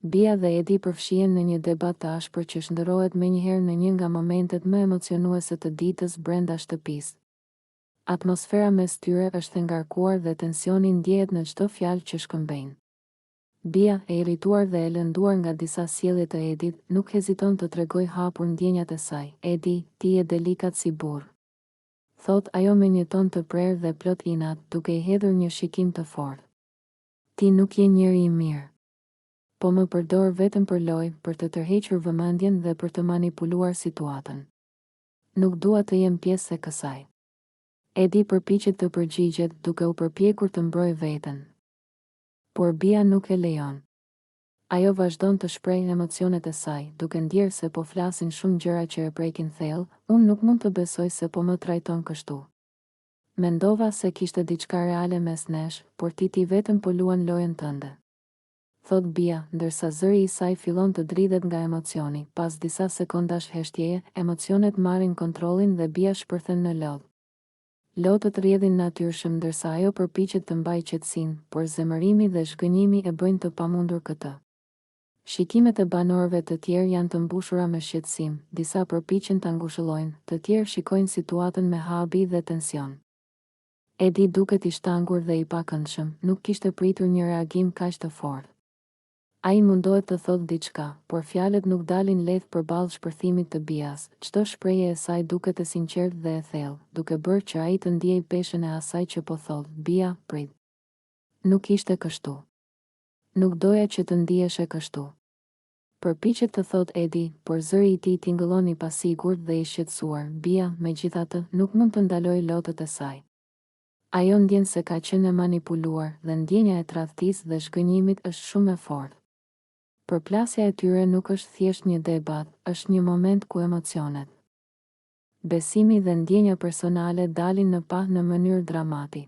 Bia dhe Edi përfshihen në një debat të ashpër që shndërrohet menjëherë në një nga momentet më emocionuese të ditës brenda shtëpisë. Atmosfera mes tyre është e ngarkuar dhe tensioni ndjehet në çdo fjalë që shkëmbejnë. Bia, e irrituar dhe e lënduar nga disa sjellje të Edit, nuk heziton të tregojë hapur ndjenjat e saj, Edi, ti je delikat si burrë. Thotë ajo me një ton të prerë dhe plot inat, duke i hedhur një shikim të fortë. Ti nuk je njeri i mirë. Po më përdor vetëm për lojë, për të tërhequr vëmendjen dhe për të manipuluar situatën. Nuk dua të jem pjesë e kësaj. Edi përpiqet të përgjigjet, duke u përpjekur të mbrojë veten. Por Bia nuk e lejon. Ajo vazhdon të shprehë emocionet e saj, duke ndjerë se po flasin shumë gjëra që e prekin thellë, Unë nuk mund të besoj se po më trajton kështu. Mendova se kishte diçka reale mes nesh, por ti ti vetëm po luan lojën tënde. Thotë Bia, ndërsa zëri i saj fillon të dridhet nga emocioni. Pas disa sekondash heshtjeje, emocionet marrin kontrollin dhe Bia shpërthen në lot. Lotët rrjedhin natyrshëm ndërsa ajo përpiqet të mbajë qetësinë, por zemërimi dhe zhgënjimi e bëjnë të pamundur këtë. Shikimet e banorëve të tjerë janë të mbushura me shqetësim, disa përpiqen ta ngushëllojnë, të tjerë shikojnë situatën me habi dhe tension. Edi duket i shtangur dhe i pakëndshëm, nuk kishte pritur një reagim kaq të fortë. Ai mundohet të thotë diçka, por fjalët nuk dalin lehtë përballë shpërthimit të Bias, çdo shprehje e saj duket e sinqertë dhe e thellë, duke bërë që ai të ndiejë peshën e asaj që po thotë, Bia, prit. Nuk ishte kështu. Nuk doja që të ndiheshe kështu. Përpiqet të thotë Edi, por zëri i tij tingëllon i pasigurt dhe i shqetësuar. Bia, megjithatë, nuk mund të ndalojë lotët e saj. Ajo ndjen se ka qenë e manipuluar dhe ndjenja e tradhtisë dhe zhgënjimit është shumë e fortë. Përplasja e tyre nuk është thjesht një debat, është një moment ku emocionet, besimi dhe ndjenja personale dalin në pah në mënyrë dramati.